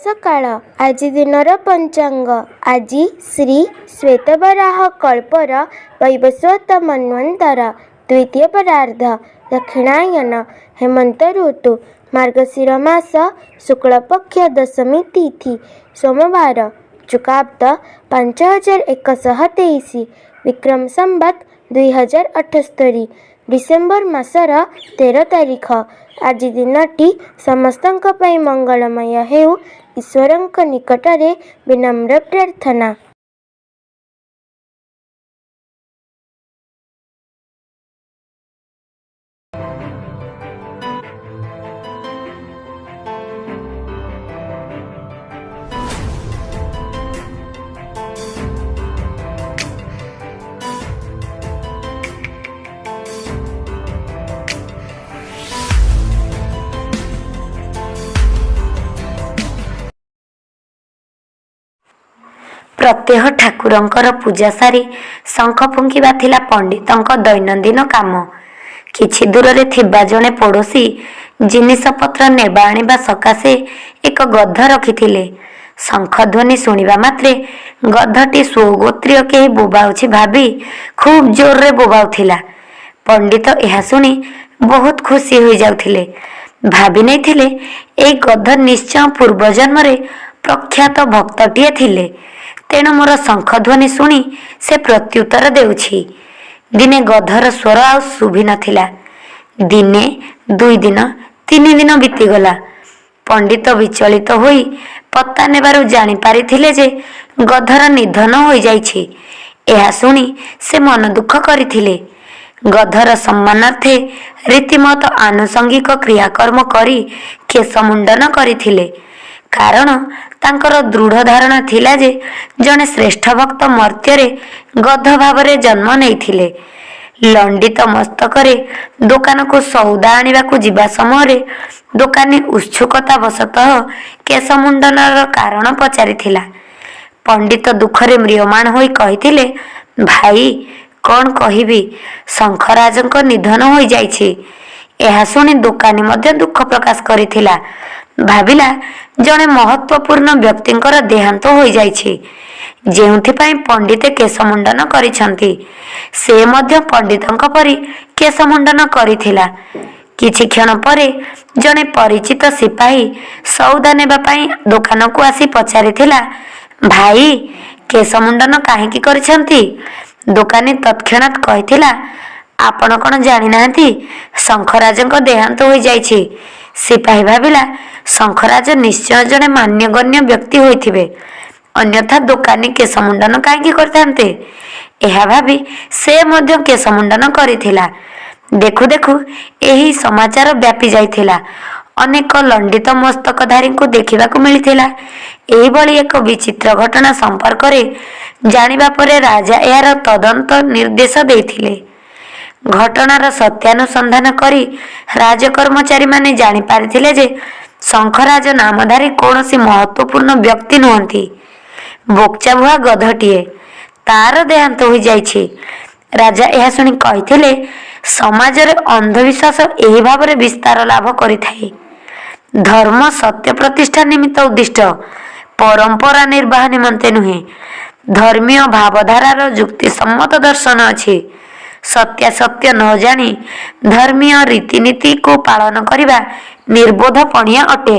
ସକାଳ। ଆଜି ଦିନର ପଞ୍ଚାଙ୍ଗ। ଆଜି ଶ୍ରୀ ଶ୍ୱେତବରାହ କଳ୍ପର ବୈବସ୍ୱତ ମନ୍ୱନ୍ତର ଦ୍ୱିତୀୟ ପରାର୍ଦ୍ଧ, ଦକ୍ଷିଣାୟନ, ହେମନ୍ତ ଋତୁ, ମାର୍ଗଶିର ମାସ ଶୁକ୍ଳପକ୍ଷ ଦଶମୀ ତିଥି, ସୋମବାର, ଯୁଗାବ୍ଦ 5123, ବିକ୍ରମ ସମ୍ବତ 2078, ଡିସେମ୍ବର ମାସର 13 ତାରିଖ। ଆଜି ଦିନଟି ସମସ୍ତଙ୍କ ପାଇଁ ମଙ୍ଗଳମୟ ହେଉ, ଈଶ୍ୱରଙ୍କ ନିକଟରେ ବିନମ୍ର ପ୍ରାର୍ଥନା। ପ୍ରତ୍ୟହ ଠାକୁରଙ୍କର ପୂଜା ସାରି ଶଙ୍ଖ ଫୁଙ୍କିବା ଥିଲା ପଣ୍ଡିତଙ୍କ ଦୈନନ୍ଦିନ କାମ। କିଛି ଦୂରରେ ଥିବା ଜଣେ ପଡ଼ୋଶୀ ଜିନିଷପତ୍ର ନେବା ଆଣିବା ସକାଶେ ଏକ ଗଧ ରଖିଥିଲେ। ଶଙ୍ଖ ଧ୍ୱନି ଶୁଣିବା ମାତ୍ରେ ଗଧଟି ସ୍ୱଗୋତ୍ରୀୟ କେହି ବୋବାଉଛି ଭାବି ଖୁବ୍ ଜୋରରେ ବୋବାଉଥିଲା। ପଣ୍ଡିତ ଏହା ଶୁଣି ବହୁତ ଖୁସି ହୋଇଯାଉଥିଲେ। ଭାବି ନେଇଥିଲେ, ଏଇ ଗଧ ନିଶ୍ଚୟ ପୂର୍ବଜନ୍ମରେ ପ୍ରଖ୍ୟାତ ଭକ୍ତଟିଏ ଥିଲେ, ତେଣୁ ମୋର ଶଙ୍ଖ ଧ୍ୱନି ଶୁଣି ସେ ପ୍ରତ୍ୟୁତ୍ତର ଦେଉଛି। ଦିନେ ଗଧର ସ୍ୱର ଆଉ ଶୁଭି ନଥିଲା। ଦିନେ, ଦୁଇ ଦିନ, ତିନି ଦିନ ବିତିଗଲା। ପଣ୍ଡିତ ବିଚଳିତ ହୋଇ ପତ୍ତା ନେବାରୁ ଜାଣି ପାରିଥିଲେ ଯେ ଗଧର ନିଧନ ହୋଇଯାଇଛି। ଏହା ଶୁଣି ସେ ମନ ଦୁଃଖ କରିଥିଲେ। ଗଧର ସମ୍ମାନାର୍ଥେ ରୀତିମତ ଆନୁଷଙ୍ଗିକ କ୍ରିୟାକର୍ମ କରି କେଶ ମୁଣ୍ଡନ କରିଥିଲେ। କାରଣ ତାଙ୍କର ଦୃଢ଼ ଧାରଣା ଥିଲା ଯେ ଜଣେ ଶ୍ରେଷ୍ଠ ଭକ୍ତ ମର୍ତ୍ତ୍ୟରେ ଗଧ ଭାବରେ ଜନ୍ମ ନେଇଥିଲେ। ଲଣ୍ଡିତ ମସ୍ତକରେ ଦୋକାନକୁ ସଉଦା ଆଣିବାକୁ ଯିବା ସମୟରେ ଦୋକାନୀ ଉତ୍ସୁକତା ବଶତଃ କେଶ ମୁଣ୍ଡନର କାରଣ ପଚାରିଥିଲା। ପଣ୍ଡିତ ଦୁଃଖରେ ମ୍ରିୟମାଣ ହୋଇ କହିଥିଲେ, ଭାଇ, କ'ଣ କହିବି, ଶଙ୍ଖରାଜଙ୍କ ନିଧନ ହୋଇଯାଇଛି। ଏହା ଶୁଣି ଦୋକାନୀ ମଧ୍ୟ ଦୁଃଖ ପ୍ରକାଶ କରିଥିଲା। ଭାବିଲା, ଜଣେ ମହତ୍ତ୍ୱପୂର୍ଣ୍ଣ ବ୍ୟକ୍ତିଙ୍କର ଦେହାନ୍ତ ହୋଇଯାଇଛି, ଯେଉଁଥିପାଇଁ ପଣ୍ଡିତେ କେଶ ମୁଣ୍ଡନ କରିଛନ୍ତି। ସେ ମଧ୍ୟ ପଣ୍ଡିତଙ୍କ ପରି କେଶ ମୁଣ୍ଡନ କରିଥିଲା। କିଛି କ୍ଷଣ ପରେ ଜଣେ ପରିଚିତ ସିପାହୀ ସଉଦା ନେବା ପାଇଁ ଦୋକାନକୁ ଆସି ପଚାରିଥିଲା, ଭାଇ, କେଶ ମୁଣ୍ଡନ କାହିଁକି କରିଛନ୍ତି? ଦୋକାନୀ ତତ୍କ୍ଷଣାତ୍ କହିଥିଲା, ଆପଣ କ'ଣ ଜାଣିନାହାନ୍ତି, ଶଙ୍ଖରାଜଙ୍କ ଦେହାନ୍ତ ହୋଇଯାଇଛି। ସିପାହୀ ଭାବିଲା, ଶଙ୍ଖରାଜ ନିଶ୍ଚୟ ଜଣେ ମାନ୍ୟଗଣ୍ୟ ବ୍ୟକ୍ତି ହୋଇଥିବେ, ଅନ୍ୟଥା ଦୋକାନୀ କେଶ ମୁଣ୍ଡନ କାହିଁକି କରିଥାନ୍ତେ? ଏହା ଭାବି ସେ ମଧ୍ୟ କେଶ ମୁଣ୍ଡନ କରିଥିଲା। ଦେଖୁ ଦେଖୁ ଏହି ସମାଚାର ବ୍ୟାପି ଯାଇଥିଲା। ଅନେକ ଲଣ୍ଡିତ ମସ୍ତକଧାରୀଙ୍କୁ ଦେଖିବାକୁ ମିଳିଥିଲା। ଏହିଭଳି ଏକ ବିଚିତ୍ର ଘଟଣା ସମ୍ପର୍କରେ ଜାଣିବା ପରେ ରାଜା ଏହାର ତଦନ୍ତ ନିର୍ଦ୍ଦେଶ ଦେଇଥିଲେ। ଘଟଣାର ସତ୍ୟାନୁସନ୍ଧାନ କରି ରାଜକର୍ମଚାରୀମାନେ ଜାଣିପାରିଥିଲେ ଯେ ଶଙ୍ଖରାଜ ନାମଧାରୀ କୌଣସି ମହତ୍ତ୍ୱପୂର୍ଣ୍ଣ ବ୍ୟକ୍ତି ନୁହନ୍ତି, ବୋକଚାବୁହା ଗଧଟିଏ। ତାର ଦେହାନ୍ତ ହୋଇଯାଇଛି। ରାଜା ଏହା ଶୁଣି କହିଥିଲେ, ସମାଜରେ ଅନ୍ଧବିଶ୍ୱାସ ଏହି ଭାବରେ ବିସ୍ତାର ଲାଭ କରିଥାଏ। ଧର୍ମ ସତ୍ୟ ପ୍ରତିଷ୍ଠା ନିମିତ୍ତ ଉଦ୍ଦିଷ୍ଟ, ପରମ୍ପରା ନିର୍ବାହ ନିମନ୍ତେ ନୁହେଁ। ଧର୍ମୀୟ ଭାବଧାରାର ଯୁକ୍ତିସମ୍ମତ ଦର୍ଶନ ଅଛି। ସତ୍ୟାସତ୍ୟ ନ ଜାଣି ଧର୍ମୀୟ ରୀତିନୀତିକୁ ପାଳନ କରିବା ନିର୍ବୋଧପଣିଆ ଅଟେ।